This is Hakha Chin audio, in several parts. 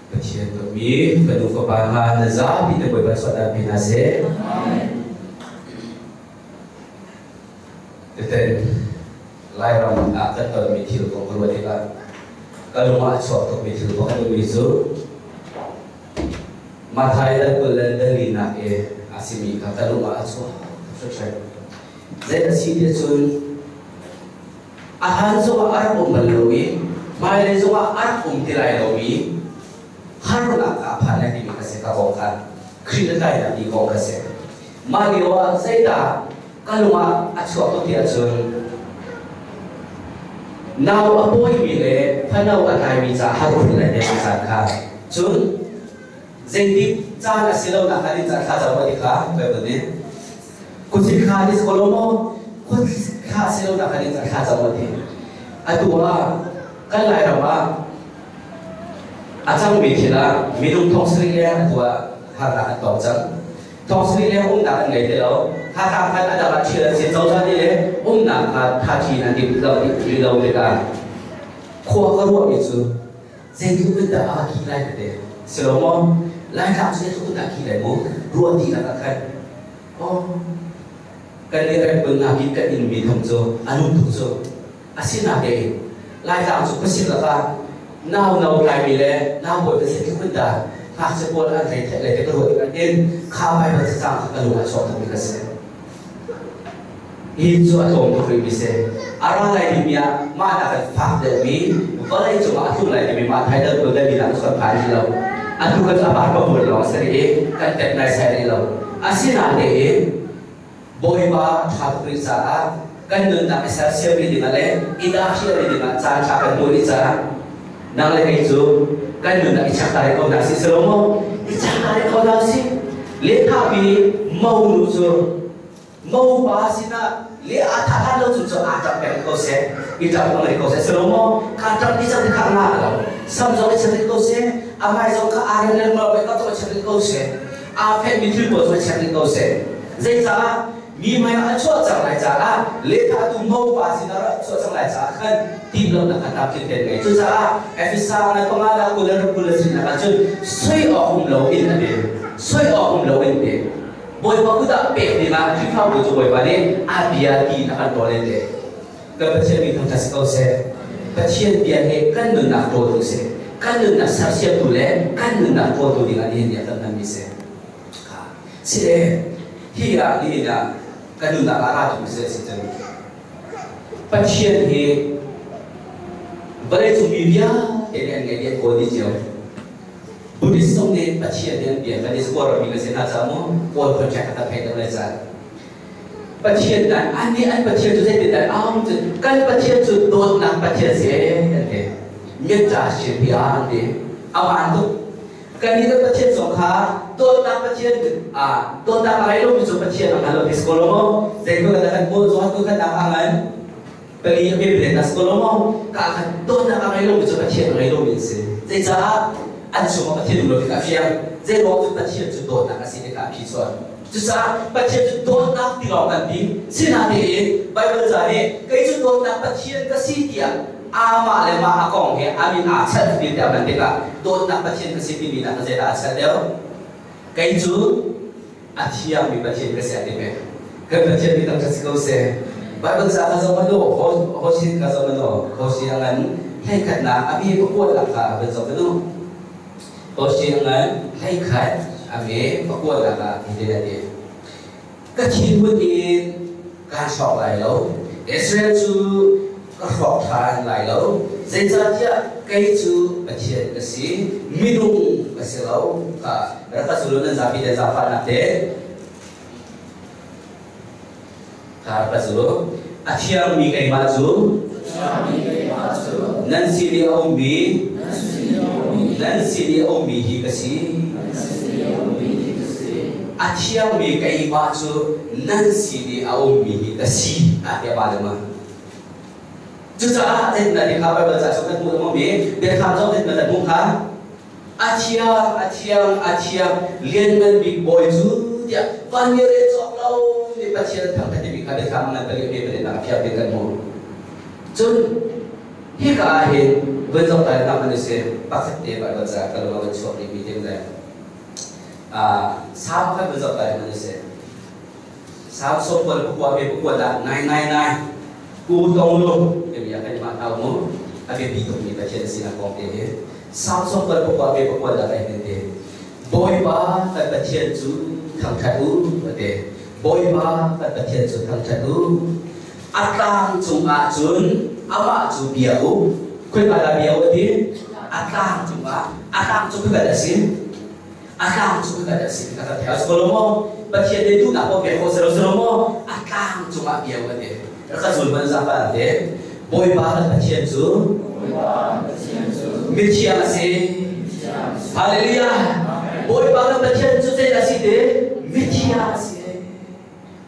Pathian dawtmi fanu fapa hna na zapi te Bawipa suatnak pe hna seh. Teten Lairam ah kan tonmi thil kong ka ruah tikah ka lung ah a chuak tukmi thil pakhat ummi cu Mathai dal 20 le dal linak i a simi kha ka lung ah a chuak hringhran. Zei a si tiah cun a hlan zongah a rak um bal lo i hmailei zongah a rak um ti lai lomi harnak kha a phan lai timi kha si ka kong kha Khrih le tlainak ti kong kha si. Mah lio ah zeidah ka lung ah a chuak tuk tiah cun nau a pawimi le fano a tlaimi caah har khun lai te caan kha cun zeitik caan a si lo nak kha din caan thla cam ti kha Bible nih khuthil kha ni ko lo maw khuthil kha si lo nak kha din caan thla cam ti atu ah kan Lairam ah a cangmi thil ah minung thong sarih leng atu ah harnak an tong cang. Thong sarih leng umnak an ngei ti lo. Hakha khan a dang ah ṭhial an si cozah nih le umnak kha ṭhaṭhi an timh lo rih lo tikah khua ka ruahmi cu zeitluk in dah a ka ki lai tete si lo maw? Laitlang cu zeitluk in dah ki lai mu? Ruah dih nak ah khan oh kan nih rem nak in kan inmi thong cu a lum tuk cu. Asinain Laitlang cu khuasik lakah nau no tlaimi le nau bawi kan si tluk in dah ngakchia pawl an rei theih le te ka ruat tikah in kha Baibal cacang kha ka lung ah chuak tukmi ka si. Hi cu a tlawm tuk rihmi si. A ra lai dingmi ah mah nak in fak deuhmi vawlei cungah a tlung lai timi mah thai dal kul dal ah kan phan rih lo. Atu kan a par pamur lawng a si rih i kan tep naisai rih lo. Asinain Bawipa ṭha tuk rih caah kan nunnak i sersiam rih dingah le i dahhrial rih dingah caan ṭha kan hmuh rih caah nang le kei cu kan nunnak i chak ta rih ko hna sih si lo maw? I chak ta rih ko hna sih. Lehthahpi monu cu mopa sinah le aa thah hlan lo cu cu aa ṭap peng ko seh, i ṭap peng rih ko seh si lo maw? Kha ṭap ti cang ti kha ngah lo. Sam zong i chak rih ko seh, a hmai zong kha aa rem lengmang ve ka zong i chak rih ko seh. Aa fehmi thil pawl cu i chek rih ko seh. Zeicah? Mi hmaiah a chuah cang lai caah lehthahtu mopa sinah rak chuah cang lai caah khan timhlamhnak kha tlamtling tein ngei. Cucaah Efesa ngan panga le 20 le 20 le sinak ah cun soi awk um loin a ti. Soi awk um loin ti. Bawipa kut ah pek dingah Khrihfabu cu Bawipa nih a bia ti in a kan tawl te. Kan Pathian mi thangṭhat si ko seh. Pathian bia he kan nunnak ṭawltu si. Kan nunnak sersiamtu le kan nunnak ṭawltu dingah nihin ni ah kan hmanmi si. Si le hi ah nihin ah kan nunnak ah aa tum si si cun Pathian hi vawleicung mi vialte nih an ngeih i an kawl dih cio. Buddhist zong nih Pathian hi an biak kan i Kawlram mi kan si hna caah mu Kawl contract ka theih deuh lai caah Pathian dan an nih an Pathian cu zeitindah aung cu kan Pathian cu dawtnak Pathian si an ti. Miat ca sin bia an ti. A van tuk. Kan nih kan Pathian zong kha dawtnak Pathian ah dawtnak a ngei lomi cu Pathian a hngal lo ti si ko lo maw? Zeitluk in dah kan kawl zong tu khan a ngan pali a pe na si ko lo maw? Ka khan dawtnak a ngei lomi cu Pathian a ngei lomi an si. Zeicah an chungah Pathian um lo tikah a fiang. Zeiruang cu Pathian cu dawtnak a si tikah a phi chuan. Cucaah Pathian cu dawtnak ti lawng kan ti. Sinain Baibal ca nih kei cu dawtnak Pathian ka si tiah amah le mah a kong he a min aa chalh ti tiah kan tikah dawtnak Pathian ka si timi nak zeidah aa chalh deuh? Kei cu a thiangmi Pathian ka si a ti pek. Kan Pathian mi tam si ko seh. Baibal ca ka zoh ano, Hosin ka zoh ano, Hosin a ngan hleikhatnak a mi pakuat lak kha van zoh ano. Hosin a ngan hleikhat a me pakuat lak ah hitin a ti. Ka thinhun in kaan hrawk lai lo. Israel cu ka hrawk ṭhan lai lo. Zeicahtiah kei cu Pathian ka si, minung ka si lo. Kha rak ka zul nan zapi te zaangfahnak te. Kha rak ka zul. A thiangmi keimah cu nan sin i a ummi nan sin i a ummi hi ka si. A thiangmi keimah cu nan sin i a ummi hi ka si a ti ba ma. Cucaah zeitindah ti kha Baibal ca chung kan hmuh lengmang mi biathlam zong zeitindah kan hmuh kha a thiang a thiang a thiang lianngan bik bawi cu tiah van ni re cawk lo ni Pathian thangthat timi kha biathlam ngan pali a pe pali nak a fiang kan hmuh. Cun Hika ah hin vun zoh ta hna hmanh usih pakhat te Baibal ca ka lung a van chuak rihmi te le Salm pakhat vun zoh ta hmanh usih. Salm sawm kua le pakua ve pakua dah nai nai nai ku tong lu timi ah kan i mah hna mu a biapi tukmi Pathian a sinak kong te hi Salm 94 ve pakua dah kai te Bawipa kan Pathian cu thangṭhat u a ti Bawipa kan Pathian cu thangṭhat u a tlang cungah cun amah cu bia u khoi dah bia u a ti a tlang cungah a tlang cu khoi a si a tlang cu kan a si ka kan theo ko lo maw Pathian nih duhnak ko pek ko selo selo maw a tlang cungah bia kan ti ka zul man za pa te Bawipa kan Pathian cu mithiang a si Hallelujah Bawipa kan Pathian cu zei a si te mithiang a si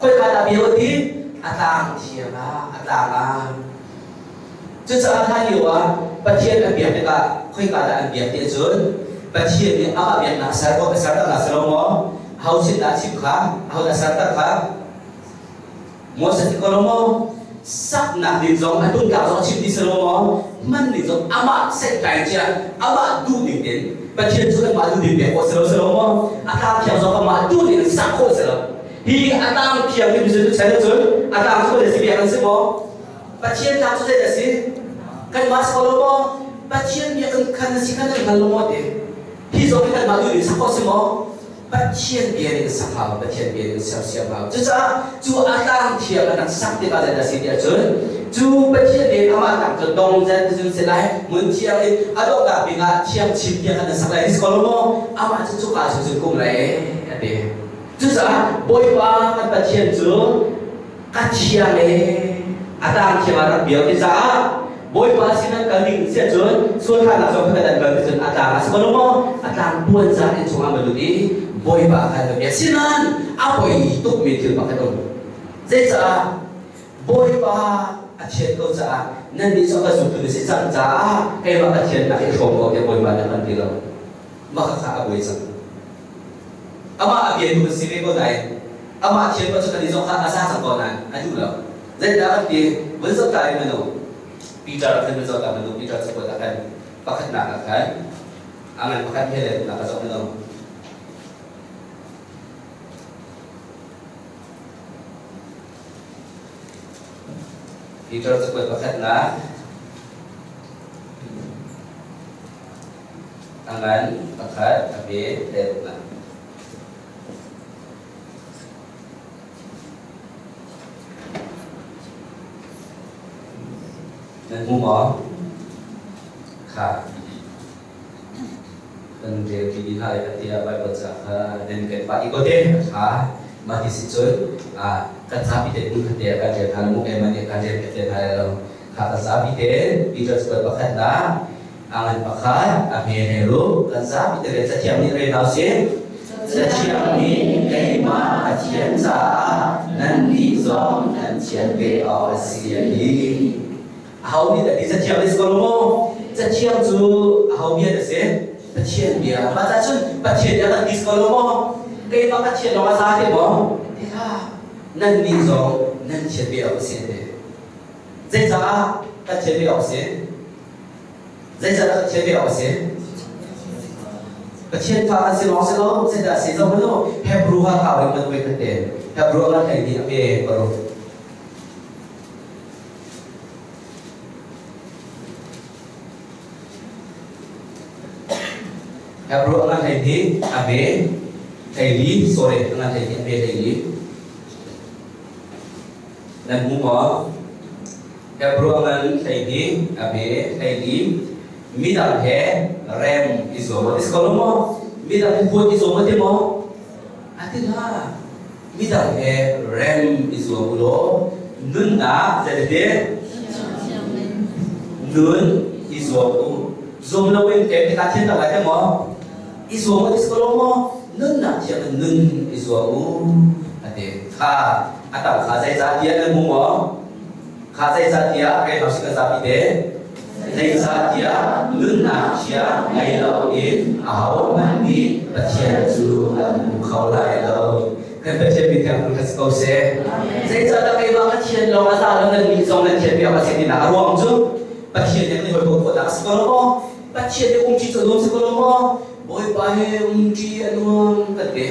Khoi ka dah bia ti a tlang thiang ah a tlang ah cucaah hlan lio ah Pathian an biak tikah khoi ka dah an biak ti ahcun Pathian nih amah biaknak ser ko ser tak si lo maw ho sin dah chim kha ho dah ser tak kha Moses ti ko lo maw saknak ding zong a tuntlak zong a chim ti si lo maw man ding zong amah set kai cia amah duh ning in Pathian cu anmah duh ding pek khawh si lo si lo maw a tlang thiang zong amah duh ning in sak khawh si lo hi a tlang thiang ning cu chan cun a tlang cu si biak an si maw Pathian tlang cu zei a si kanmah si ko lo maw Pathian biakinn khan na si khan nan hngal lo maw ti hi zong hi kanmah duh ning sak khawh si maw Pathian bia nih sak hau, Pathian bia nih sersiam hau. Cucaah cu a tlang thiang a rak sak tikah zeidah si tiah cun cu Pathian nih amah tlang cu dong zan cun si lai hmun thiang in a donghnak bik ah thiang chin tiang kan sak lai hi si ko lo maw amah cu cuka cu cun kum lai a ti. Cucaah Bawipa kan Pathian cu ka thiang e a tang thiang ah rak biak ti caah Bawipa sin an kal ding si ahcun sualthlahnak zong kha an kal ti cun a tlang a si ko lo maw a tlang puan zan in chungah ma lut i Bawipa khan ka biak sinan a poi tukmi thil pakhat um zeicah Bawipa a thian ko caah nannih cu a ka zumtu na si cang caah keimah ka thiannak i hrawm ko tiah Bawipa nih a kan ti lo mah kha a buai cang amah a bia tu si ve ko nain amah thian ko cu kan i zong kha a za cang ko nain a duh lo zeidah kan ti vun zoh ta in manu Peter khan vun zoh ta manu Peter cakuat ah khan pakhatnak ah khan a ngan pakhat he le nak a zoh manu Peter cakuat pakhatnak a ngan pakhat a pe le ruknak Nan hmu maw? Kha. Kan rel ti dih hna lai tiah Baibal ca kha nan kan pah i ko te kha mah ti si cun kan zapi te hmun khat te ah kan rel hna mu ke man kan rel te hna lo kha kan zapi te Peter cakuat pakhatnak a ngan pakhat a hme he ru kan zapi te le cathiang nih rel hna usih Cathiang nih keimah a thian caah nannih zong nan thian ve awk a si a ti. Aho nih dah ti cathiang nih si ko lo maw? Cathiang cu aho bia dah si? Pathian bia. Mah cah cun Pathian nih a kan ti si ko lo maw? Keimah ka thian lawng a za ti maw? Ti hlah. Nannih zong nan thian ve awk a si a ti. Zeicah kan thian ve awk a si? Zeicahdah kan thian ve awk a si? Pathian fa kan si lawng si lo, zeidah si zong lo, Hebrew ha kau in kan wei kan te. Hebrew kan thei ni a pe paruk. Hebrew an thei ni a pe thei li, sorry, an thei ni a pe thei li. Nan hmu maw? Hebrew ngan 12 a hme 14 midang he rem i zuam a ti ko lo maw? Midang he huat i zuam a ti maw? A ti hlah. Midang he rem i zuam u law nunnak zeiti nun i zuam u. Zuam loin kem tikah thian tak lai te maw? I zuam a ti ko lo maw? Nunnak thiang in nun i zuam u a ti. Kha a tam kha zeicahtiah nan hmu maw? Kha zeicahtiah kei hau si ka zapi te zeicahtiah nunnak thiang ngei loin ahohmanh nih Pathian cu an hmu kho lai lo. Kan Pathian mi thiang kan si ko seh. Zeicahtiah keimah ka thian lawng a za lo nan nih zong nan thian piak a si tinak a ruang cu Pathian nih khawhnak a si ko lo maw? Pathian he umṭi cu a nuam si ko lo maw? Bawipa he umṭi a nuam kan ti.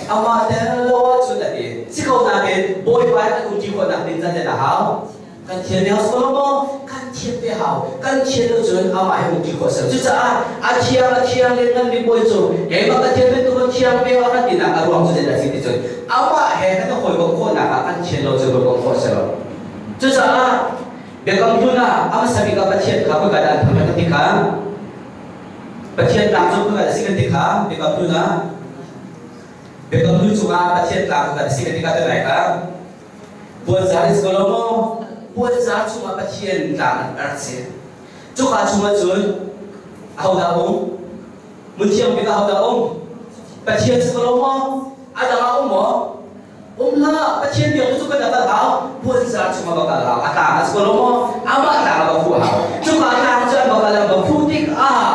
Amah tel lo ahcun a ti. Si ko nain Bawipa he kan umṭi khawhnak ding caan a hau. Kan thian ve hau si ko lo maw? Kan thian ve hau. Kan thian lo cun amah he umṭi khawh a si lo. Cucaah a thiang a thiang le nganmi bawi cu keimah ka thian bantuk in thiang ve ah kan tinak a ruang cu zeidah a si ti cun amah he kan i hawikomh khawhnak ah kan thian lo cun hawikomh khawh a si lo. Cucaah Biakam Hlun ah a hmasa bik ah Pathian kha khoika dah an thangṭhat kan ti kha? Pathian tlang cu khoika dah a si kan ti kha? Biakam Hlun ah Biakam Hlun chungah Pathian tlang khoika dah a si kan ti kha tunai kha? Puanzar in si ko lo maw? Puanzar chungah Pathian tlang a rak si. Cuka chungah cun ahodah um? Hmunthiang bik ah ahodah um? Pathian si ko lo maw? A dang ah um maw? Um hlah, Pathian biak cu kan kal hau, puanzar chungah va kal hau, a tlang a si ko lo maw? Amah tlang ah va fuh hau. Cuka tlang cu an va kal an va fuh tikah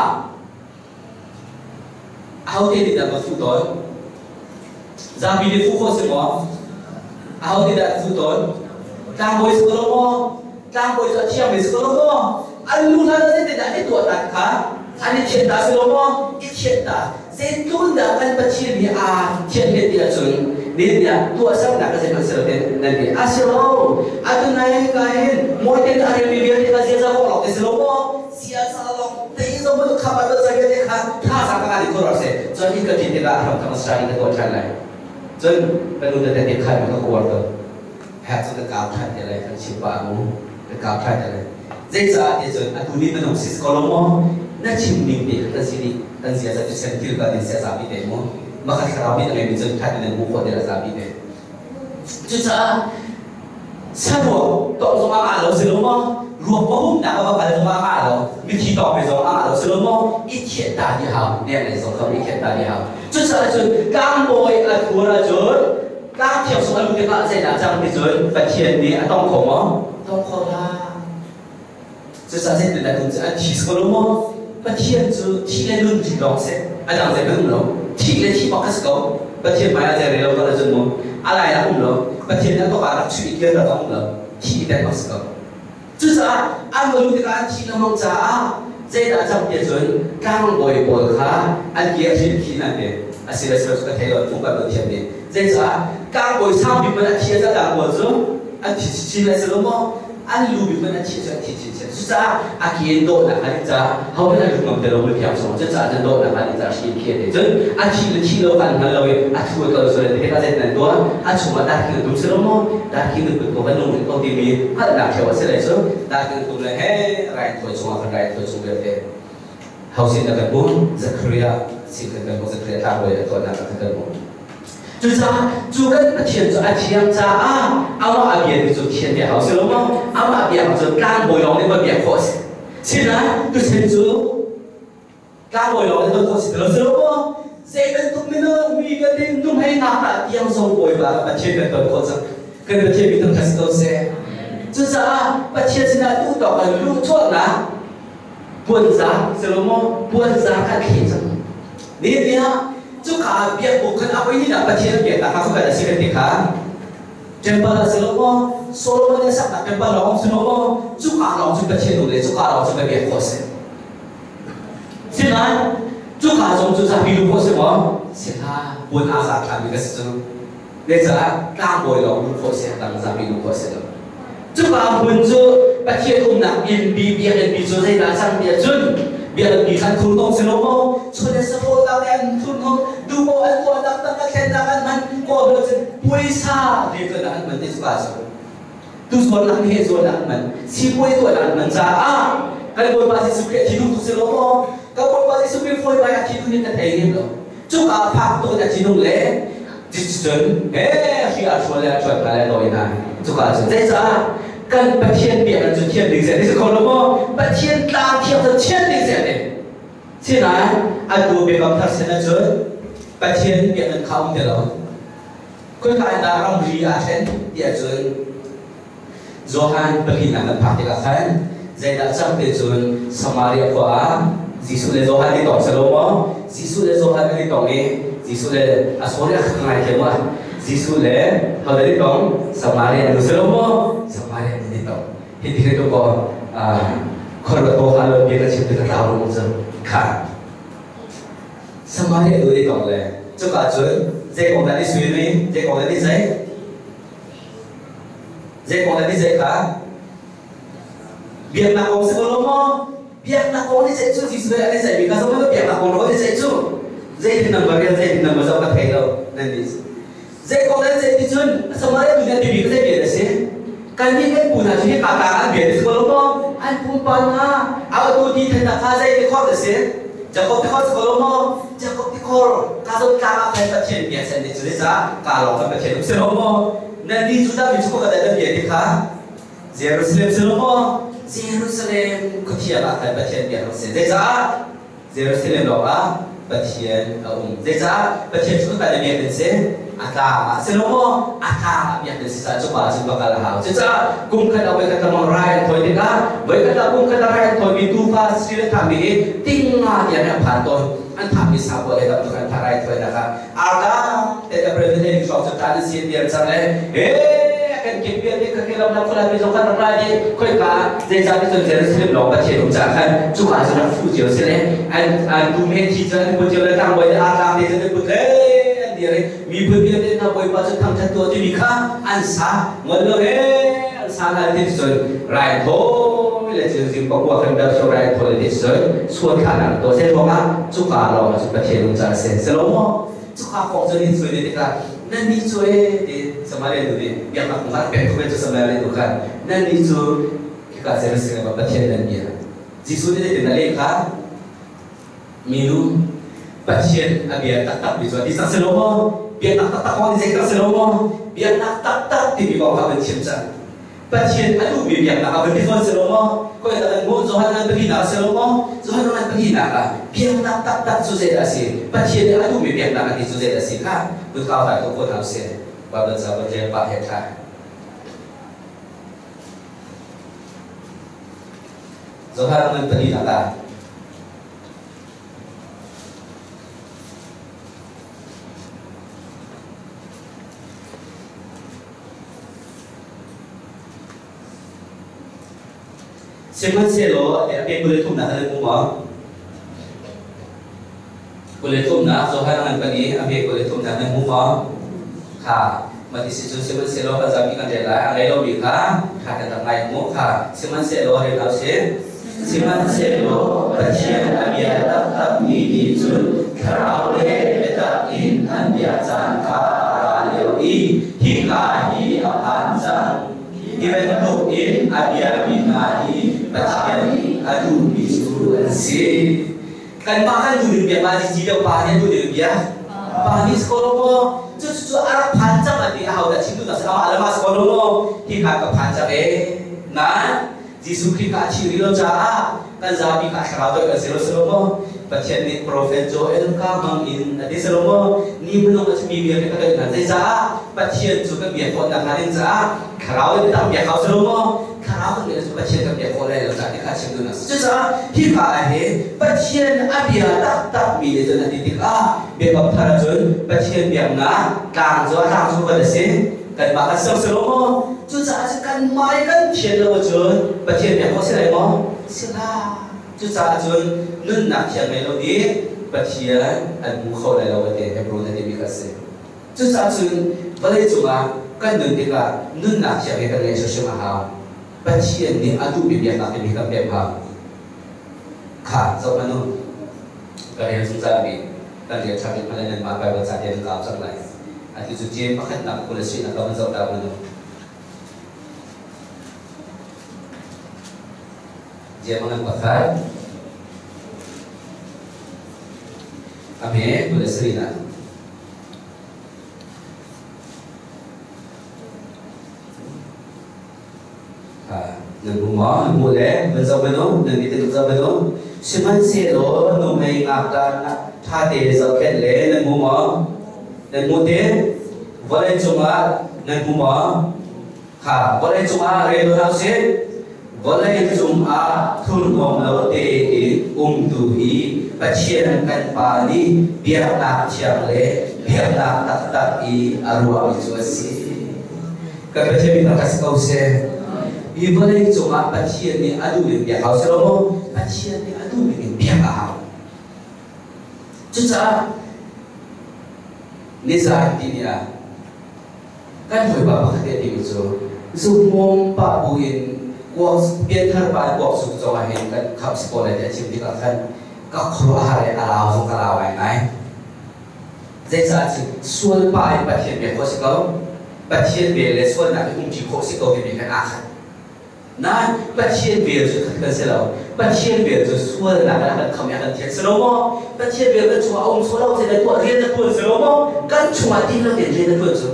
ahote nih dah va fuh tawn? Zapi nih fuh khawh si maw? Aho nih dah an fuh tawn? Tlangbawi si ko lo maw? Tlangbawi cu a thiangmi si ko lo maw? An lu hlan ah zeitindah an i tuah ta kha? An i thianh ta si lo maw? I thianh ta. Zeitlun dah kan Pathian hi aa thianh ve ti ahcun nihin tuahsernak ka zeihmanh si lo tiah nan ti. A si lo. Atu nai ka hin mawi tein a relmi vialte kha ziaza kong lawng te si lo maw? Ziaza lawng te zong bantuk kham ah tuahser vialte kha thazaang ka ngah dih khawh se. Cun hi ka ṭin tikah a hram thang study ka tuah ṭhan lai. Cun kan nu tete khan ka uar tawn. Hek cu ka kau ṭhan te lai kan chim pah mu. Ka kau ṭhan te lai. Zeicah ti cun atu ni minung si ko lo maw? Na chim ning te kha kan si dih kan ziaza cu sen thil ka din sia zapi te mu. Maka thlarau nih a ngeimi cun ṭhat in nan hmuh khawh te la zapi te. Cucaah saruak tawng zong ah ngah lo si lo maw? Ruak pahumnak a va kal zong ah ngah lo. Mithi tawng ve zong ah ngah lo si lo maw? I thianh ta dih hau. Neng le zong kha i thianh ta dih hau. Cucaah cun tlangbawi a thur ahcun Tlang thiang chung a luh tikah zeidah cang ti cun Pathian nih a tong kho maw? Tong kho hlah. Cucaah zeitindah tum cu an thi ko lo maw? Pathian cu thi le nun thi lawng si. A dang zeihmanh um lo. Thih le thih bak a si ko. Pathian hmai ah zei rel lo ko cun mu. A lai ah um lo. Pathian nih a tok ah rak chuih i kir rak um lo. Thih i tel bak si ko. Cucaah an va luh tikah an thih lengmang caah zeidah cang ti ahcun tlangbawi pawl kha an ke a hrin khi an ti. A si le si lo cu ka thei lo, phung kan lo thiam dih. Zeicah tlangbawi sang bik hmanh a thi a dang pawl cu an thi chinchin lai si lo maw? An lu bik hmanh a thi cu an thi chinchin. Cucaah a ke in dawhnak an i caah hohmanh an lut ngam ti lo mithiang chung. Cucaah cun dawhnak an i caah hri in khi an ti. Cun a thih le thih lo kha an hngal lo i a thu a kal sual tikah zeitin an tuah? A chungah darking an tum si lo maw? Darking nan put ko kan nung rih ko timi hngalhnak ṭheo a si lai cu. Darking an tum le he raithawi chungah khan raithawi chung vialte hosin a kan hmuh Zachariah sin khan kan hmuh Zachariah tlangbawi a tuahnak ah khan kan hmuh. Cucaah cu kan Pathian cu a thiang caah amah a biami cu thian ve hau si lo maw? Amah biak cu tlangbawi lawng nih va biak khawh a si. Sinain tuchan cu tlangbawi lawng nih ton khawh si ti lo si lo maw? Zei bantuk minung mi vialte nuhmeinak ah tiang zong Bawipa kan Pathian kan ton khawh cang. Kan Pathian mi thangṭhat si ko seh. Cucaah Pathian sinah duhtawk kan luhchuahnak puanzar si lo maw? Puanzar kha an thleh cang. Nihin ah cuka biakbuk khan a voihnihnak Pathian biaknak kha kan a si kan ti kha. Temple a si lo maw? Solomon nih a saknak temple lawng si lo maw? Cuka lawng cu Pathian um le cuka lawng cu ka biak khawh a si. Sinain cuka zong cu zapi lu khawh si maw? Si hlah. Puan aa za thlami ka si cu. Zeicah tlangbawi lawng luh khawh si, dang zapi luh khawh si lo. Cuka hmun cu Pathian umnak innpi biakinnpi cu zeidah a cang ti ahcun biakinnpi khan thurhnawm si lo maw? Chun le safawnak le an thurhnawm duhpaoh an tuahnak tangka thlennak an hman kawl cun puaisa rianṭuannak an hman ti cuka cu. Tuzuarnak he zuarnak an hman sipuai tuahnak an hman caah kan Bawipa Jesuh Khrih a thi duh tuk si lo maw? Kan Bawipa Jesuh Khrih fawi bai a thi duh hin ka thei ngem lo. Cuka phak tuk in a thinung le cun he hri a hrual le a ṭuan hna le a dawi hna. Cuka cun zeicah kan Pathian biakinn cu thian ding seh ti si kho lo maw? Pathian tlang thiang cu thian ding seh ti. Sinain atu biakam thar sin ahcun Pathian biakinn kha um ti lo. Khoika in dah ramri aa thlen ti ahcun Johan palinak kan phak tikah khan zeidah cang ti cun Samaria khua ah Jesuh le Johan i tong si lo maw? Jesuh le Johan an i tong i Jesuh le a sorry a ngai thiam ah Jesuh le hodah i tong Samaria nu si lo maw? Samaria nu i tong. Hi ti tu ko Khor ko ha lo bia ka chim ti ka tlau rung cu kha Samaria nu nih kong le cuka cun zei kong dah ni sui mi zei kong dah ni zei zei kong dah ni zei kha biaknak kong si ko lo maw biaknak kong ni ceih cu Jesuh nih an i ceihmi kha zong biaknak kong lo ni ceih cu zeitin nan va rel zeitin nan va zoh ka thei lo nan ni zei kong nan ceih ti cun Samaria nu nih an timi kha zei bia a si kannih kan pu hna cu hi ka tlang an bia ti si ko lo maw an pumpa hna a tu ti thennak kha zei tikhor a si Jakob tikhor si ko lo maw Jakob tikhor ka zo tlang ah khan Pathian bia sen ni cu ca ka lawng kan Pathian um si lo maw nan ni Judah mi cu ka dan bia ti kha Jerusalem si lo maw Jerusalem khuathiang ah khan Pathian bia rak si zeicah Jerusalem lawngah Pathian a um. Zeicah Pathian cu kan i biak ding si? A tlang ah si lo maw? A tlang ah biak ding si caah cuka ah cun va kal a hau. Cucaah kum khat ah voikhat lengmang rai an thawi tikah voikhat ah kum khat ah rai an thawimi tuufa sri le thahmi hi ting nga tiang an phan tawn. An thahmi sa pawl he tam tuk an thah rai thawinak ah artang te April ni hleihnih hrawng cu tan an si an diam cang le he kan kip vialte ka ke lam lam khuala mi zong kan rak ra i khoika zeicah ti cun Jerusalem lawng Pathian um cah khan cuka cun rak fuh cio si le an an tum he thi cun an put cio le tlangbawi le artlang te cun an put le an dir i miphun vialte hna Bawipa cu thangthat tuah timi kha an sa ngol lo he an sa hna ti cun rai thawi le cun zing pakua khan ber so rai thawi ti cun sual thlahnak tuah se ruangah cuka lawng ah cun Pathian um cah a si si lo maw cuka kong cu nin sui tikah nan nih cu e ti Samaria nu nih biaknak kong ah pek cu Samaria nu khan nan nih cu khika Jerusalem ah Pathian nan bia Jesuh nih zeitin a leh kha minu Pathian a bia taktak mi cu a ti cang si lo maw biaknak taktak kong ni zei cang si lo maw biaknak taktak timi kong kha kan chim cang Pathian a duhmi biaknak a van ti fawn si lo maw? Koi tak an hmuh Johan an pahnihnak a si lo maw? Johan an pahnihnak ah biaknak taktak cu zeidah a si? Pathian nih a duhmi biaknak a ti cu zeidah a si kha kutkau hlai ko ko hna usih. Bible ca van rel pah he tha. Johan an pahnihnak ah Sihmanhsehlaw a pe 23nak an um maw? 23nak Johan ngan pali a pe 23nak nan hmu maw? Kha mati si cun sihmanhsehlaw kan zapi kan rel lai a ngei lomi kha kha kan rak ngai mu kha sihmanhsehlaw rel hau si sihmanhsehlaw Pathian a bia taktakmi nih cun thlarau le biatak in an bia caan kha a ra lio i hika hi a phan cang. Hi bantuk in a biami hna hi Pathian nih a duhmi cu an si. Kanmah kan duh ding bia pa nih deuh pa nih a duh ding bia pa nih si ko lo maw? Cu cu a rak phan cang a ti a ho dah chim duhnak si amah le mah si ko lo maw? Hi kha ka phan cang ee. Nain Jesuh Khrih kha a thih rih lo caah kan zapi kha thlarau deuh kan si lo si lo maw? Pathian nih profet Joel ka hmang in a ti si lo maw? Ni hmanung a chimmi bia ka toih hna. Zeicah Pathian cu kan bia khawh nakhnga ding caah thlarau in biatak bia hau si lo maw? Thlarau kan ngeih cu Pathian kan bia khawh lai lo caah ti kha chim duhnak. Cucaah hika ah hin Pathian a bia taktak mi nih cun a ti tikah biakam thar ahcun Pathian biaknak tlang cu a tlang cu kan a si. Kanmah kan ser si lo maw? Cucaah cun kanmah i kan thian lo ahcun Pathian biak khawh si lai maw? Si hlah. Cucaah cun nunnak thiang ngei lo i Pathian an hmu kho lai lo a ti Hebrew na timi kha a si. Cucaah cun vawlei cungah kan nun tikah nunnak thiang hi kan ngeih hrimhrim a hau. Pathian nih a duhmi biaknak timi kan pek hau. Kha zoh hmanh u. Ka rel zungzalmi kan rian ṭha bik hmanh le nanmah Baibal ca te nan kau cang lai. Atu cu Jeim pakhatnak 20 le sinak ka van zoh ta hmanh u. Jeim ngan pakhat a hme 27 Nan hmu maw? Nan hmu le van zoh ve nu, nan mit in zoh ve nu. Sihmanhsehlaw nuhmei ngakṭah ṭhate zohkhenh le nan hmu maw? Nan hmu te? Vawlei cungah nan hmu maw? Kha vawlei cungah rel hna usih. Vawlei cungah thurhnawm lo tein umtu hi Pathian kan Pa nih biaknak thiang le biaknak taktak i a ruahmi cu a si. Kan Pathian min rak si ko seh. Hi vawlei cungah Pathian nih a duh ning biak hau si lo maw? Pathian nih a duh ning in biak a hau. Cucaah nizan ti ni ah kan hawipa pakhat nih a timi cu zuhmawm pah buin kuak pianthar pa kuak zuk zong ah hin kan kham si ko lai ti a chim tikah khan ka khuaruahhar i a lau zong ka lau ngaingai. Zeicah cun sual pa in Pathian biak khawh si ko, Pathian vel le sualnak i umṭi khawh si ko timi khan aa khat. Nain Pathian vel cu khat kan si lo. Pathian vel cu sualnak in a kan kham i a kan thianh si lo maw? Pathian vel kan chungah a um sual lo cun tuah rian na ṭuan si lo maw? Kan chungah din lo tein rian na ṭuan cu.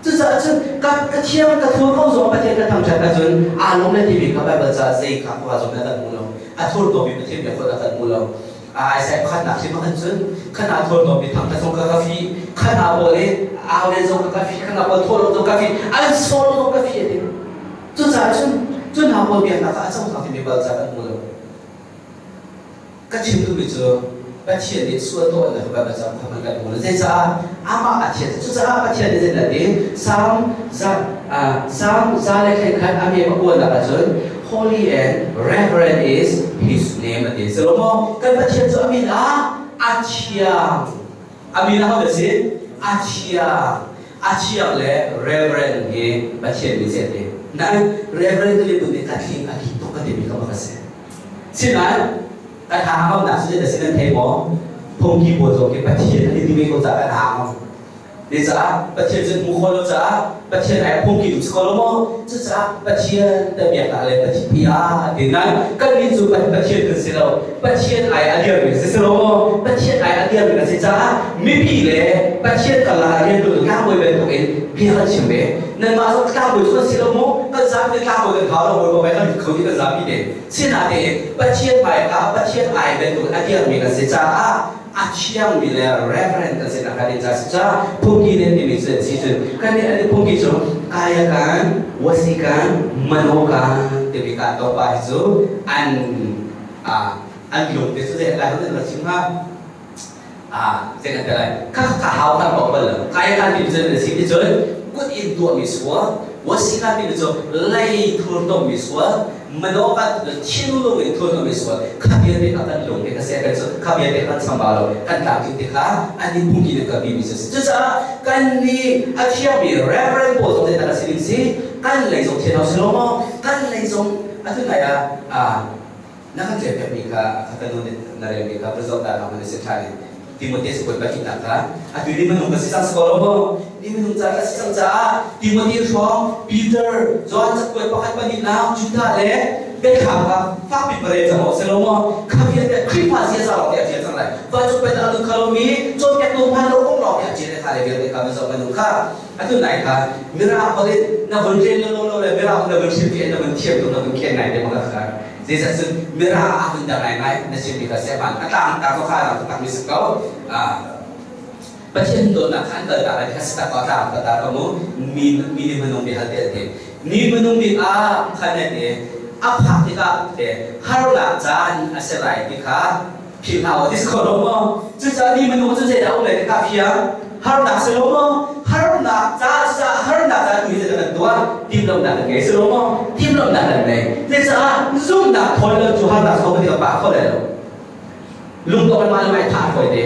Cucaah cun ka ka thiang ka thur ko zong Pathian ka thangṭhat ahcun aa lawm le timi kha Baibal ca zei kha khua zong na kan hmu lo. A thurhnawmmi Pathian bia khua kan hmu lo. Isaiah pakhatnak hrim ah khan cun khana thawlhnawm mi thang kha zong ka ka fi khana pawl i au len zong ka ka fi khana pawl thawlawm zong ka fi an sawl zong ka fi a ti. Cucaah cun cu hna pawl biaknak ah a cohlang timi bal ca kan hmu lo. Ka chim duhmi cu Pathian nih sual tuahnak Baibal ca kha kan hmu lo. Zeicah amah a thian? Cucaah Pathian nih zeidah ti? Salm za Salm 121 a mi a kualnak ahcun holy and reverend is his name a ti. Salomo kan Pathian cu a min ah a thiang. A min ah ho si? A thiang. A thiang le reverend hi Pathian min si a ti. Nain reverend tu nih ka thling a thling tuk ka timi ka bak a si. Sinain ka tha ngamnak cu zeidah si nan thei maw? Phungki pawl zong khi Pathian an i ti ve ko caah ka tha ngam. Zeicah Pathian cu hmu kho lo caah Pathian ai phungki tu si ko lo maw? Cucaah Pathian ta biaknak le Pathian bia ti nan kannih cu Pathian kan si lo. Pathian ai a dirmi si si lo maw? Pathian ai a dirmi kan si caah mipi le Pathian karlak ah riantuan tlangbawi bantukin bia kan chim ve. Nanmah zong tlangbawi cu kan si lo maw? Kan zapi tlangbawi kan hau lo, bawi kan kho dih kan zapi te. Sinain Pathian hmaika Pathian ai bantukin a dirmi kan si caah a thiangmi le reverend kan si nak kan in ca si ca phungki nih timi cu si cun kan nih an phungki cu kaya kan wasi kan mano kan timi ka to pa hi cu an an lung te cu zei lai kan la chim ha a zei kan te lai kha ka hau kan bok bal lo kaya kan ti cun si ti cun kut in tuah mi sual wasi kan ti cu lei thur tom mi sual mano kan thinlung in thurhnawm i sual kha vialte kha kan lung he ka seh kan kha vialte kan chamba lo kan tlamtling te kha an in phungki le ka bi mi cu cucaah kan nih a thiangmi reverend pawl zong zeidah a si ding si kan lei zong thian si lo maw kan lei zong atu nai ah na kan rel piakmi kha kha kan na relmi kha result ta na si ṭhan in Timote cakuat pahnihnak kha atu ni minung ka si cang si ko lo maw? Ni minung ca ka si cang caah Timote hrawng Peter, John cakuat pakhat pahnihnak Judah le biathlam kha fakpi parel cang awk si lo maw? Kha vialte Khrihfa ziaza lawng te a ṭial cang lai. Vancung pennak a lut kho lomi cawnpiaktu hmaan lo kong lawng te a ṭial le kha le vialte kha na zoh minung kha atu nai kha mirang holh in na vun rel lo lo le mirang na vun hrilhfiah na vun thiam tuk na vun khen ngai te bak kha. Zeicah cun mirang ah hun dang ngaingai na chimmi kha siapan a tlang ta ko kha ram takmi si ko. Pathian dawtnak kha an kal ta lai kha si tak ko a tlang ta ta ko mu mi mi nih minung bia hal te an ti. Ni minung bik ah khan ne ti a phak tikah te harnak caan a si lai ti kha philh hlah u ti si kho lo maw? Cucaah ni minung cu zeidah um lai ti kha fiang. Harnak si lo maw? Harnak ca sa harnak ca tu hi zeidah kan tuah? Timhlamhnak kan ngei si lo maw? Timhlamhnak kan ngei. Cucaah zumhnak thawl lo cu harnak kho kan pah kho lai lo. Lungdong kan mah le mah i thah fawi te.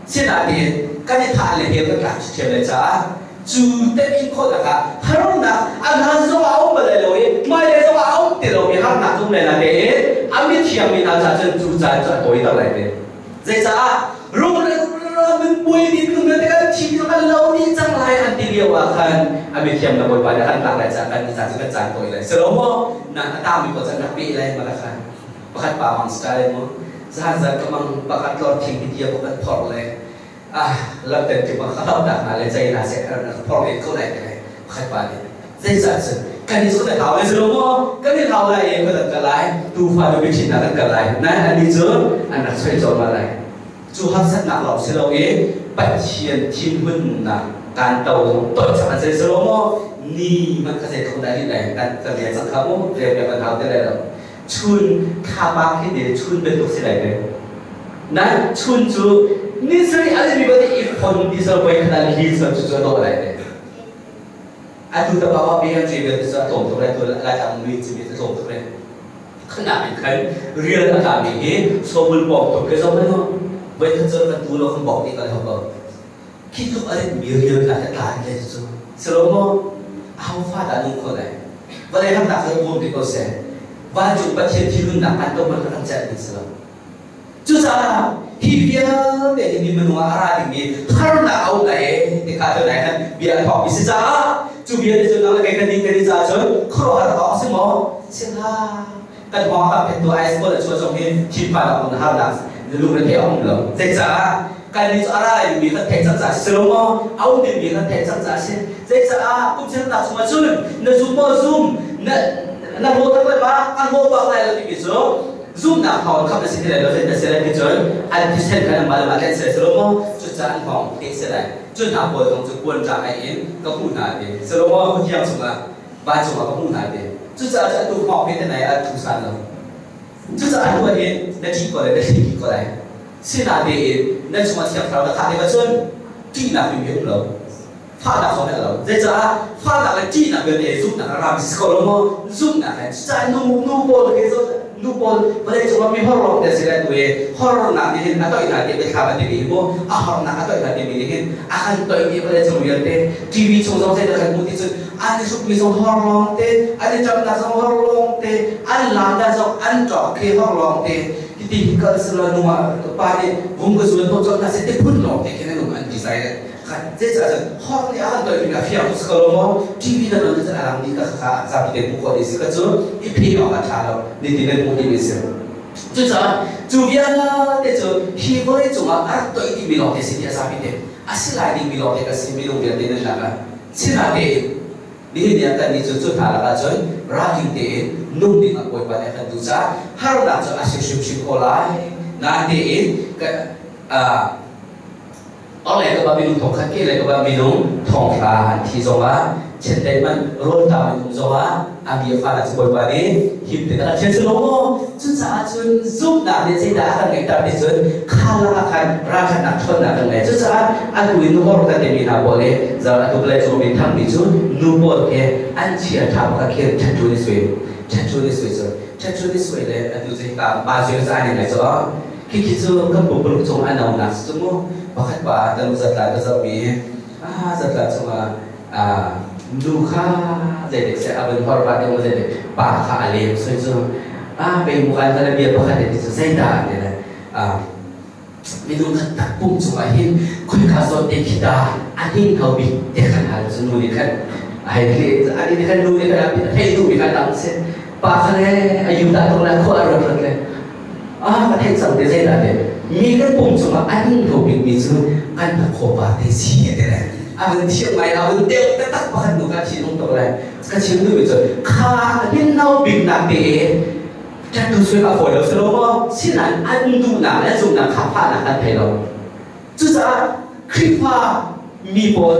Sinain kan i thah le hel kan tlak ṭhiam lai caah cu temin khawhnak ah harnak a hlan zong ah a um bal lai lo i hmailei zong ah a um ti lomi harnak cu um lai na tein a mithiang mi hna caah cun cu caan cu a tawiter lai te. Zeicah min puai mi minung vialte kan thi kan lo dih cang lai an ti lio ah khan a mithiam na Bawipa nih a kan tlak lai caah kan ca cu kan caan tawi lai. Si lo maw? Na a tangmi pawl cu an rak peh lai ma khan. Pakhat pa mang style mu. Zan zan ka mang pakhat tlor thing hi dia kan phorh le ah lamten ti ma kha tak na le chai na se phorh len ko lai te pakhat pa nih zeicah cun kan i cu kan hau lai lo maw kan i hau lai i kan kal lai tuufa nu biṭhin ah kan kal lai nain annih cu an rak soi cawma lai cu harsatnak lawng si lo i Pathian thinhunnak kan to zong toih chak an si lo maw ni man kha zei thong dah ni lai kan kan rel cang kha mu rel piak kan hau te lai lo chun thapa khi ne chun bantuk si lai te nan chun cu ni sari an mi ba i phon ti so koi khan hi so cu cu do lai te. Atu ta pa BMJ vialte cu a tlawm tuk lai tu Laitlang mi cimi a tlawm tuk lai. Khanak in khan rial a tlami hi sobul pawng tuk ke zong hmanh voi khat cu kan tu lo kan bok dih kan hau ko. Khi tluk a rit mi rial kha ka tla le cu. Silo maw? Aho fa dah nung kho lai? Vawlei hamnak cu bawm ti ko seh. Vancung Pathian thinhunnak kan to man kan celh ding si lo. Cucaah hi vialte hi mi minung ah a ra dingmi harnak a um lai e ti kha cu nai khan bia a thawkmi si caah cu bia nih cun nang le kei kan nih kan i caah cun khuaruahhar awk a si maw? Si hlah. Kan hmawng a kan phettu ice pawl a chuah zong hi thinphan awk in harnak lungre a um lo. Zeicah kan nih cu a ra lai dingmi kan theih cang caah si lo maw? A um dingmi kan theih cang caah si. Zeicah kum chiatnak chungah cun na zum maw zum na na hlaw tak le ba an hlaw bak lai lo timi cu zumhnak thawng khamh na si ti lai lo zei na si lai ti cun an thisen kha nangmah le mah tlen si lo maw cucaah an hngawng te si lai cu hna pawl zong cu puan ṭang ai in ka hmuh hna ti si lo maw khuathiang chungah vancung ah ka hmuh hna ti cucaah cu atu hngawng he te nai ah thu san lo cucaah atu ah hin na ṭih ko lai na thli ko lai sinatein na chungah thiang thlarau na khah tikah cun ṭihnak mi um lo fahnak zong he a lo zeicah fahnak le ṭihnak vialte zumhnak a ram si ko lo maw zumhnak he cucaah nu nu pawl he zo nu pawl vawlei cungah mi hor lawng te si le tu i hornak nih hin a toih hna ti biathlam a timi hi mu a hornak a toih hna timi nih hin a kan toih mi vawlei cung vialte TV chung zong zeidah kan hmuh ti cun an i hrukmi zong hor lawng te an i ṭamnak zong hor lawng te an lam dan zong an ṭawk khi hor lawng te hiti hi kal sila nungah pa nih vung ka zuan to chon hna se ti phun lawng te khin an um an ti zai Zeicah cun hawk nih a kan toih mi a fiang tuk ko lo maw? TV na non cun a lang dih ka kha zapi te hmuh khawh dih si ka cu i phe awk a ṭha lo nitin nan hmuh dih si. Cucaah cu vialte cu hi vawlei cungah a rak toih dihmi lawngte si ti a zapi te a si lai dingmi lawngte ka si minung vialte nan lak ah sinatein nihin ni ah kannih cu cu hna lakah cun ralring tein nung ding ah Bawipa nih a kan duh caah harnak cu a si hrimhrim ko lai natein ka Orhlei ka ba minung thong khat ke le ka ba minung thong hra an thi zongah chiandeih man rawlṭam in um zongah a bia fa cu Bawipa nih him te a thian cu lo maw cucaah cun zumhnak nih zeidah a kan ngeihter ti cun kha lakah khan ralṭhatnak ṭhawnnak kan ngei cucaah atu in hor kan timi hna pawl i zal atu vawlei cung mi thangmi cu nu pawl khi an chia ṭha pakhat khin ṭhatṭu ni sui ṭhatṭu ni sui cu ṭhatṭu ni sui le atu cu hika pa zui ca ni ngai cu Khikhi cu kan pumparuk cung a nonak si cu mu. Pakhat pa kan zatla ka zohmi zatla chungah nu kha zeitik seh a vun hor pa ding zeitik pa kha a lem soi cu a pe mu kan khala bia pakhat ti cu zeidah ti le minung khat tak pum cungah hin khoika zawn te khi dah a hning kho bik te khan hal cu nu nih khan ai ani nih khan nu nih khan a thei duh mi khan dang si pa kha le a yu ta tuk le khua a ruat ruat le Ah, ka theih cang te zeidah te mi kan pum cungah a ning kho bikmi cu kan hnakhaw pa te si te le a vun thiam ngai a vun deuh taktak pakhat nu ka thinlung tuk le ka chim duhmi cu kha hinno biknak te tattoo suai a fawi lo si lo maw sinain an duhnak le zumhnak kha fahnak kan thei lo cucaah Khrihfa mi pawl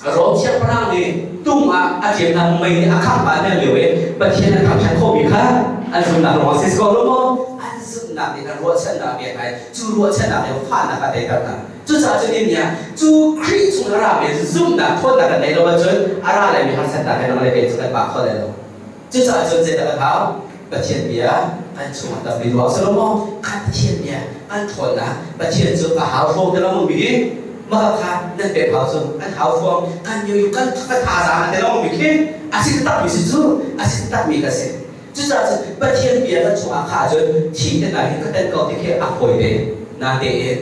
Rom siangpahrang nih tung ah a ṭialnak mei nih a khangh pah hna lio i Pathian an thangṭhat khawhmi kha an zumhnak ruangah si ko lo maw? An zumhnak nih an ruahchannak a pek hna i cu ruahchannak nih fahnak a teiter hna. Cucaah cu ni ah cu Khrih chung a rami zumhnak ṭhawnnak kan neih lo ahcun a ra laimi harsatnak he nang le kei cu kan pah kho lai lo. Cucaah cun zeidah kan hau? Pathian bia kan chungah tampi ruang si lo maw? Kan Pathian bia kan ṭhawnnak Pathian cu a hau hrawng ti lo mi mah kha nan pek hau cu an hau hrawng kan yu kan ka thazaang an ti lo mi khi a si takmi si cu a si takmi ka si. Cucaah cun Pathian bia kan chungah kha cun thi te hna hi ka ten ko ti khi a fawi ve. Natein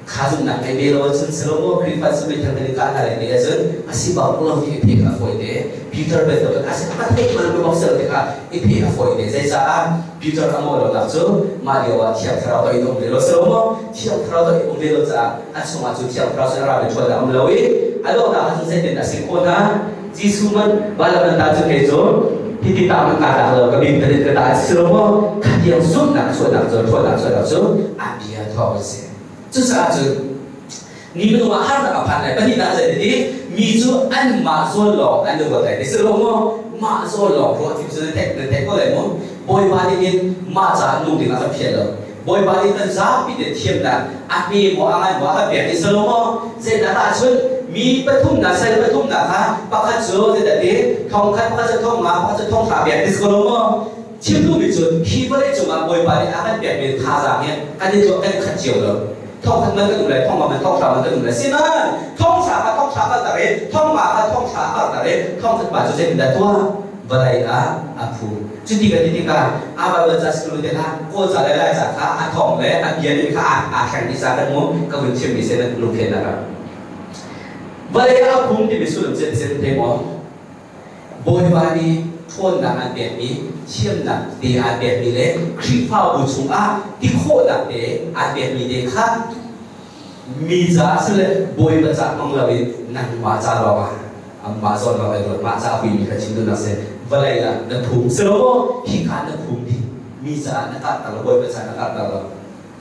Kha zumhnak ngei ve lo ahcun Salomo Khrihfa cu meithal kan i kah hna lai ti ahcun a si bak lo hi i pheh a fawi te. Peter bantukin a si a theih bal bak si lo tikah i pheh a fawi te. Zeicah Peter a mawh lonak cu mah lio ah Thiang Thlarau to in um ve lo Salomo Thiang Thlarau to in um ve lo caah a chungah cu Thiang Thlarau sin a ra mi ṭhawnnak um lo i a donghnak ahcun zeitin a si khawh hna? Jesuh man balam ta cu kei cu hiti ta man ka dak lo ka bin ka ta si lo maw kha tiang zumhnak chuahnak cu ṭhawnnak chuahnak cu a bia thawng a si. Cucaah cun ni minung ah harnak a phan lai pahnihnak zei ti mi cu anmah zawn lawng an i ruat lai ti si lo maw mah zawn lawng ruah ti cu na theih na theih ko lai maw Bawipa nih hin mah caah nung ding a kan phial lo Bawipa nih kan zapi te thiamnak a hme maw a ngai maw a kan pek ti si lo maw zeidah ahcun Mi pathum na sal pathum na kha pakhat cu zeidah ti thong khat, pakhat cu thong nga, pakhat cu thong hra pek ti si ko lo maw? Chim duhmi cu hi vawlei cungah Bawipa nih a kan pekmi thazaang hi kan i tuah kan i khat cio lo. Thong khat man kan um lai, thong nga man, thong hra man kan um lai. Sinain thong hra kha thong hra kalter i thong nga kha thong hra karter i thong khat pa cu zeitindah tuah? Vawlei ah a phu. Cuti kan ti tikah a Bible ca sikul te hlah, Kawl ca le Lai ca kha a thong le a bia nih kha aa thleng dih ca kan mu ka vun chimmi si nan lungthlennak ah. Vawlei ah a phum timi sullam cu an thei maw? Bawipa nih ṭhawnnak an pekmi, thiamnak te aan pekmi le Khrihfabu chungah ti khawhnak te aan pekmi te kha mi caah sile Bawipa ca hmang loin nangmah ca lawngah amah zawn lawng ai ruat mah ca a huimi kha chim duhnak si vawlei ah na phum si lo maw hika na phum dih mi caah na karhter lo Bawipa caah na karhter lo.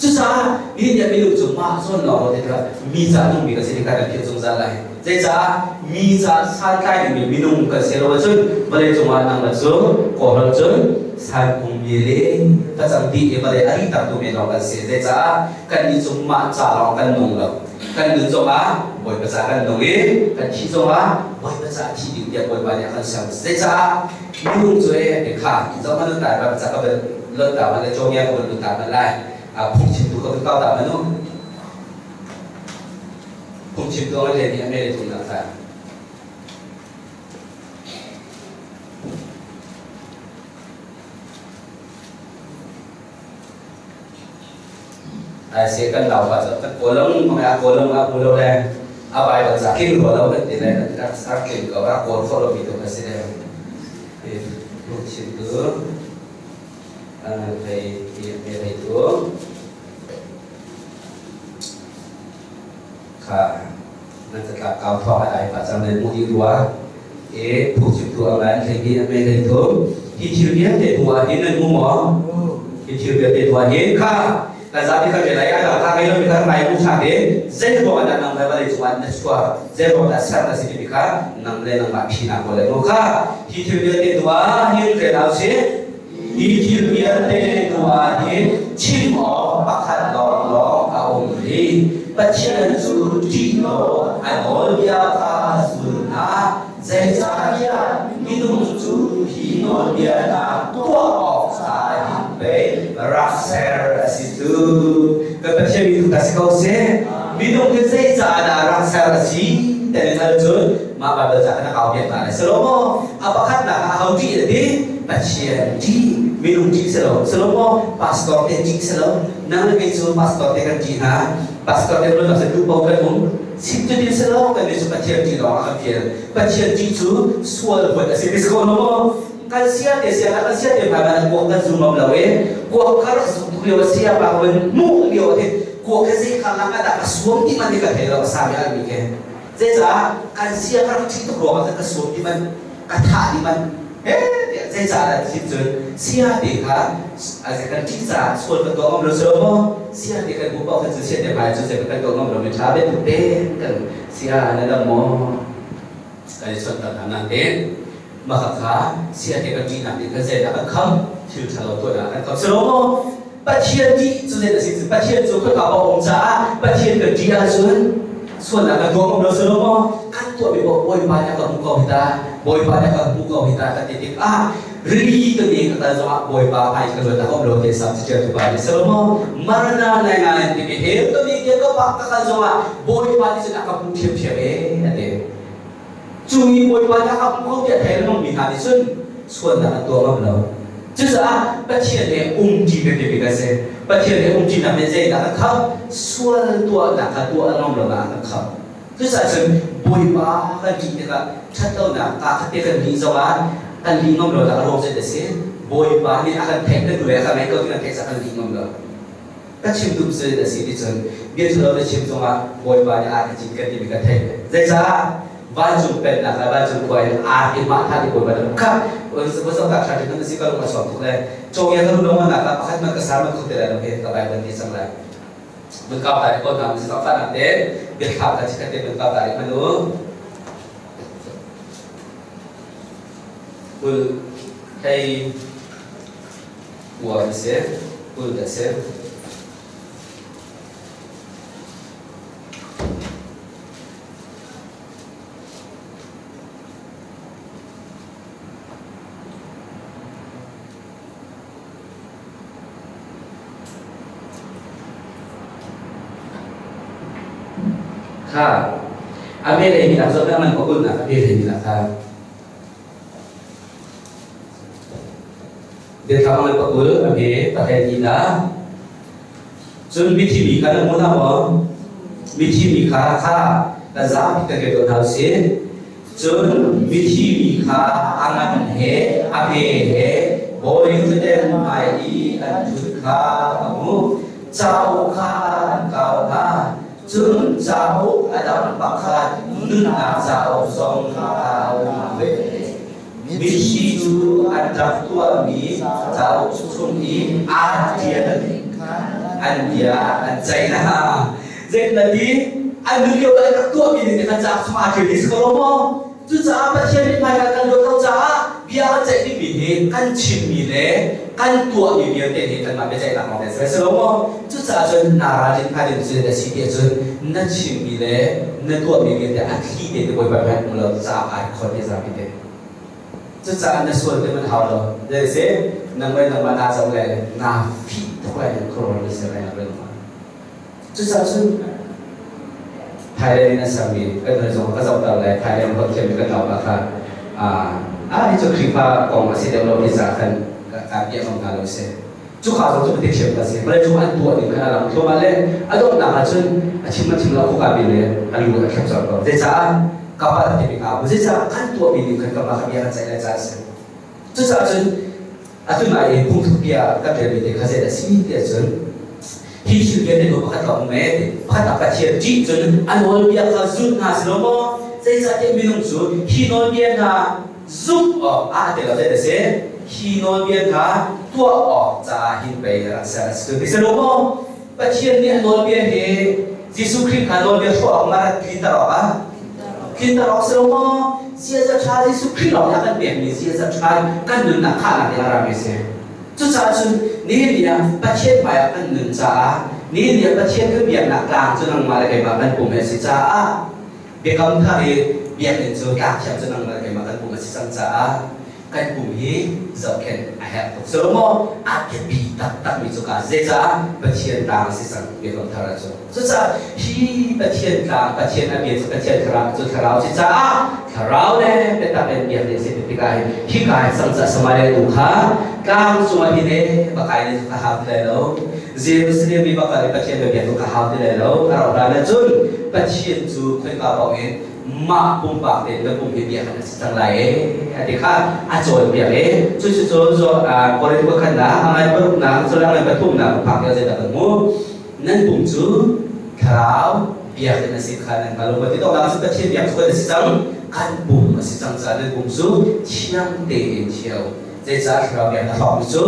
Cucaah nihin ni ah minung cu mah zawn lawng ruat tikah mi ca nungmi kan si tikah kan philh zungzal lai. Zeicah mi ca santlai dingmi minung kan si lo ahcun vawlei cungah nang le cu kawlholh cun sankung mi le facang dih i vawlei a rihtertu men lawng kan si. Zeicah kannih cu mah ca lawng kan nung lo. Kan nun zongah Bawipa ca kan nung i kan thih zongah Bawipa ca thi ding tiah Bawipa nih a kan ser. Zeicah minung cu e kha zoh hmanh u tai ram ca ka van lot ta man le cawngia ka van lut ta man lai phungchimtu ka vun kau ta man u phungchimtu ang le nih a mele tum nak ta ai se kan lau pa kan kolong mang a kolong a pulo le a bible ca kin ro lo kan ti le kan rak kin ko rak kawl kho lo mi tu ka si le phungchimtu Thei kha nan catlap kau thawng a dai pah cang le mu i rua e phungchimtu a ngai hlei hi a mei hlei thum hi thil vialte hnu ah hin nan hmu maw hi thil vialte hnu ah hin kha kan zapi kha ve lai a dang kha ngei lomi kha ngai mu tha te zei ruang ah dah nang le vawlei cungah na chuah zei ruang dah ser na si timi kha nang le nangmah phinak ko le mu kha hi thil vialte hnu ah hin renau si Hi thil vialte hnu ah hin chim awk pakhat lawnglawng a um rih. Pathian cu ṭih law a nawlbia kha zul hna. Zeicahtiah minung cu hi nawlbia hna tuah awk caah hin pei rak ser a si cu. Kan Pathian mi tu ta si ko seh. Minung hi zeicah dah rak ser a si ti nan hngalh cun mah Baibal ca kha na kau piak hna lai. Si lo maw? A pakhatnak ah aho ṭih a ti? Pathian ṭih. Minung ṭih si lo. Si lo maw? Pastor te ṭih si lo. Nang le kei cu pastor te kan ṭih hna. Pastor te ruahnak cu duh paoh kan um. Chim cu ti si lo, kan nih cu Pathian ṭih lawng ah kan fial. Pathian ṭih cu sual huat a si ti si ko lo maw? Kan sia te sia kan sia te hmai man kuak kan zum ngam lo i kuak kha rak zuk tuk lio a sia pa kan hmuh lio ah hin kuak he zei kha lang ah dah ka suam ti man hi ka thei lo a sa mi al mi ke. Zeicah kan sia ka rak ṭih tuk ruangah khan ka suam ti man, ka thah ti man, he tiah zeicah dah ti cun sia te kha kan ṭih caah sual kan tuah ngam lo si lo maw? Sia te kan hmuh paoh khan cun sia te hmai cun zei kan tuah ngam lo mi ṭha ve tuk te kan sia na dam maw? Kan i chawnh tak hna nain mah kha sia te kan ṭihnak nih khan zeidah kan kham thil ṭha lo tuahnak kan kham si lo maw? Pathian ṭih cu zei a si cu Pathian cu khoika paoh um caah Pathian kan ṭih ahcun sualnak kan tuah ngam lo si lo maw? Kan tuahmi paoh Bawipa nih a ka hmuh ko hi ta, Bawipa nih a ka hmuh ko hi ta kan ti tikah rili ka ne ka kal zongah Bawipa hmai ka luat a um lo te sam caṭialtu pa nih si lo maw? Marana nai ngai timi hell ka ni tiang ka pak ka kal zongah Bawipa nih cun a ka hmuh ṭhiamṭhiam ee a ti. Cu mi Bawipa nih a ka hmuh ko tiah thei lengmang mi hna nih cun sualnak an tuah ngam lo. Cucaah Pathian he umṭi biapi bik a si. Pathian he umṭinak nih zeidah a kham? Sual tuahnak kha tuah a ngam lonak a kan kham. Cucaah cun Bawipa kan ṭih tikah ṭhatlonak kaa khat te kan lih zongah kan lih ngam lonak a ruang zei a si? Bawipa nih a kan theih kan duh le a kan ngaih ko ti kan theih caah kan lih ngam lo. Ka chim duh cu a si ti cun bia ṭhalo na chim zongah Bawipa nih aa ka cin kan timi ka theih. Zeicah? Vancung pennak le vancung khua in aa ti mah tha ti Bawipa nih kha vazok ta tha ti na si ka lung a chuak tuk le cawngya ka lu nak ah pakhat man ka sar man kho te lai lo he ka Bible ni cang lai. Mun kau ta ko na mun ka fa nak te biathlam ka chikhat te mun kau ta ri manu kul hei Uar na si, ul na si. Kha a me lei mi nak zawt man pakul nak a me lei mi nak kha biathlam ngan pakul a me pahlei ni na cun mithi mi kha na mu na maw mithi mi kha kha ka zapi ka ke to hna usih Cun mithi mi kha a ngan he a hme he bawi thutden hmai i an ṭhut kha ka hmuh. Cauk kha an kau hna. Cun cauk a dang pakhat nunnak cauk zong kha a um ve. Mithi cu an rak tuahmi cauk chung i aa ṭial an bia an ceih hna. Zeitinati an nun lio an rak tuahmi ning kha cauk chung aa ṭial dih si ko lo maw? Cucaah Pathian mithmai kan kan luat lo caah bia kan ceih dingmi hi kan chimmi le kan tuahmi vialte hi kanmah biaceihnak lawng te a si lo maw? Cucaah cun naa ralrin hnga ding cu na si ti ahcun na chimmi le na tuahmi vialte a thli te te Bawipa hmai um lo caah aa record ti zapi te. Cucaah na sual te man hau lo. Zei si nangmah nangmah naa zoh le naa fih tuk lai ning khuaruahhar na si lai nak Cucaah cun Thailand in a sermi kan nun zong ka zohter le Thailand holh thiammi kan naupa kha ah hi cu Khrihfa kong a si deuh lo ti caah khan kaan biak ngam hna lo si. Cuka zong cu ka thiam ka si. Vawlei cung an tuah ning khan a lang thluahmah le a donghnak ah cun a chim a chim lo khuka pi le a lu a thlep colh ko. Zeicah ka palh timi ka bu. Zeicah kan tuahmi ning khan ka pa kha bia kan ceih lai caah a si. Cucaah cun atu nai i phungthluk bia kan relmi te kha zei dah a si ti ahcun hi thil vialte nu pakhat lawng um ee ti pakhat ah Pathian ṭih cun a nawlbia kha zul hna si lo maw zeicahtiah minung cu hi nawlbia hna zumh awk ah ti lo zei dah si hi nawlbia hna tuah awk caah hin pei rak ser a si ti si lo maw Pathian nih a nawlbia hi Jesuh Khrih kha nawlbia hrawh awk ma rat tlinter awk ah tlinter awk si lo maw ziaza ṭha Jesuh Khrih lawng nih a kan pekmi ziaza ṭha kan nunnak khahnak ding a rami a si. Cucaah cun nihin ni ah Pathian hmaiah kan nun caah nihin ni ah Pathian kan biaknak tlang cu nangmah le keimah kan pum a si caah biakam thar i biakinn cu tlang thiang cu nangmah le keimah kan pum a si cang caah kan pum hi zohkhenh a herh tuk. So maw a biapi taktakmi cu ka zeicah Pathian tlang a si cang biakam thar ah cun. Cucaah hi Pathian tlang, Pathian a bia cu Pathian thlarau cu thlarau si caah thlarau le biatak in biak ding si tikah hin hika hi cang ca Samaria tu kha tlang cungah hi ne bakai ne ka hau ti lai lo Jerusalem i bakal i Pathian biak tu ka hau ti lai lo a rauh hlan ahcun Pathian cu khoika paoh in mah pumpak tein na pum hi biak an si cang lai e a ti kha a cawnpiak e cucu cu Korinth pakhatnak a ngai paruknak cu a ngai pathumnak phak lio zeidah kan hmuh Nan pum cu thlarau biakinn a si kha nan hngal lo. Ti dawhnak cu Pathian biak cu kan si cang. Kan pum a si cang caah nan pum cu thiang tein thiau. Zeicah thlarau biak na hrawkmi cu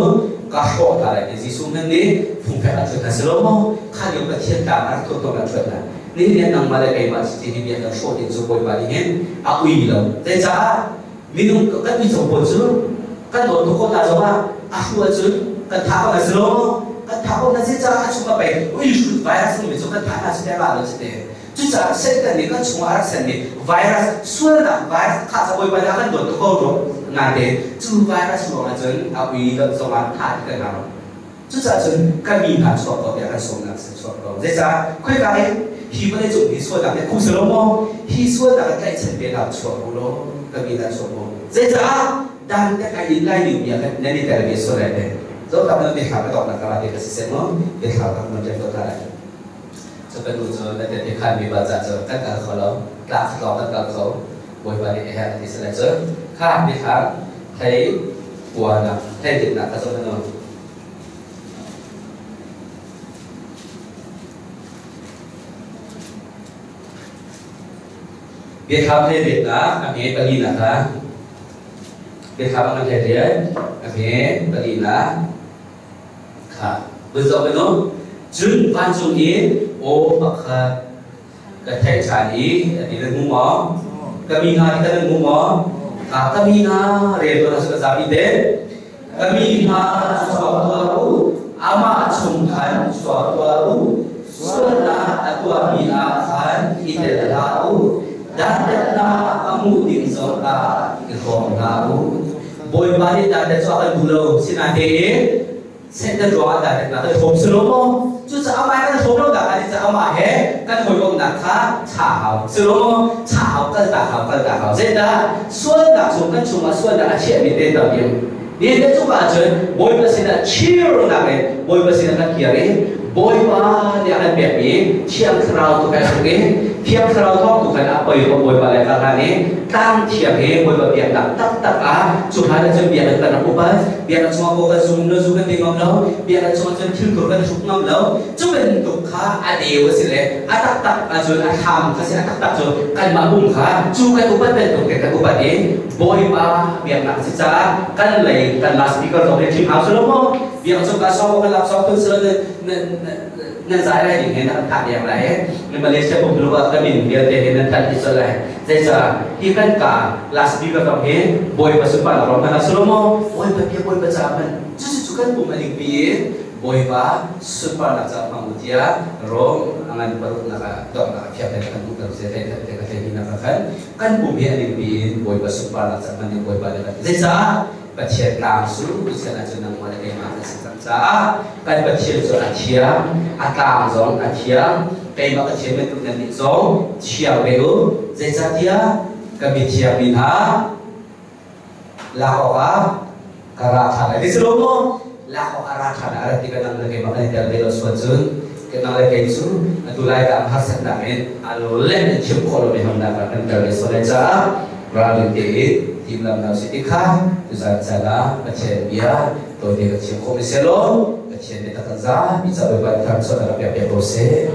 ka hrawh hna lai ti Jesuh hmanh nih fungfek a thuat hna si lo maw? Kha lio Pathian tlang a rak thuat tuah a thuat hna. Nihin ni nangmah le keimah cu hi biak kan hrawh ding cu Bawipa nih hin a ui lo. Zeicah minung kan uico pawl cu kan dawt tuk ko hna zongah a hru ahcun kan thah ko hna si lo kan thah ko hna si caah a chung a pei ui hrut virus timi cu kan thah hna si te lo si te cucaah Satan nih kan chungah a rak senmi virus sualnak virus kha ca bawipa nih a kan dawt tuk ko ro nain cu virus ruang ahcun a ui lo zongah thah ti kan hau. Cucaah cun kan mi hna chuak ko tiah kan sawmnak sin chuak ko. Zeicah khoika hi hi vawleicung hi sualnak nih khuh si lo maw? Hi sualnak a tlaihchan te hna chuak u law kan mi hna chuak u. Zeicah dan te kai in lai ding bia khan nan i tel ve sual lai te. Zo tam nan biathlam a dawknak ka te ka si seh maw? Biathlam ka mun ṭem ko ta lai. Cu kan nu cu na te khan mi ba ca cu kan kal kho lo. Tlak tlawng kan kal kho. Bawipa nih a herh ti si lai cu. Kha biathlam thei kuanak thei dinnak ka zoh hna. Biathlam hleiriatnak a hme palinak kha biathlam a ngan hleiriat a hme palinak kha vun zoh ve cun vancung in aw pakhat ka theih ṭhan i a ti nan hmu maw ka mi hna ti kan nan hmu maw ka mi hna rel tuah hna ka zapi te ka mi hna chuak tuah u amah chung khan chuak tuah u sualnak a tuahmi ah khan i tel hlah u dantatnak a hmuh ding zong ah i hrawm hlah u Bawipa nih dantat cu a kan duh lo sinain Satan ruangah dantatnak kan hrawm si lo maw? Cucaah amah kan hrawm lo dah kan caah Amah he kan hawikomhnak kha cha hau. Silo cha hau kal ta hau kal ta hau. Zeidah sualnak chung kan chungah sualnak a chiahmi te tam in ni te cungah cun Bawipa sinah cheernak in Bawipa sinah kan kir i Bawipa nih a kan pekmi Thiang Thlarau tu kan sung i Thiang Thlarau thawng tu khan a poi ko Bawipa le ka hlan i tlang thiang hi Bawipa biaknak taktak ah cu hlan ah cun biakinn kan rak upat. Biakinn chungah ko kan zum lo, zu kan ti ngam lo, biakinn chungah cun thilthur kan hruk ngam lo. Cu bantuk kha a deu a si le a taktak ahcun a thlam kha si a taktak cu kanmah pum kha cu kan upat bantuk te kan upat i Bawipa biaknak a si caah kan lei kan last speaker zong hi thim hau si lo maw? Biak cung ka sawng kan lak sawng phun si lo nan zai lai ding he nan thah deng lai. Malaysia pumlu ah ka min vialte he nan thanh ti lai. Zeicah hi kan ka last speaker kam hi Bawipa sunparnak ram hmanh ah si lo maw? Bawipa bia Bawipa ca hmanh cucu kan pum a ning pi i Bawipa sunparnak ca hmang u tiah Rom a ngan paruknak ah donghnak a phiak le kan duh se thei thei thei thei nak ah khan kan pum hi a ning pi in Bawipa sunparnak ca hman in Bawipa le kan zeicah Pathian tlang cu tuchan ahcun nangmah le keimah kan si cang caah kan Pathian cu a thiang, a tlang zong a thiang. Keimah ka thian bantuk nan nih zong thiang ve u. Zeicahtiah ka mithiang mi hna lak awkah ka ra ṭhan lai. Ti si lo maw? Lak awk a ra ṭhan a rat ti ka nang le keimah kan i tel ve lo sual cun ke nang le kei cu atu lai ka harsatnak in a len in chim khawh lomi hamnak ah kan tel ve sual lai caah ralring tein timhlamhnak si ti kha tuzan caan ah Pathian bia tawite kan chim khawh mi selaw Pathian biatak kan zapi ca Bawipa nih thar chuah kan rak piak piak ko seh.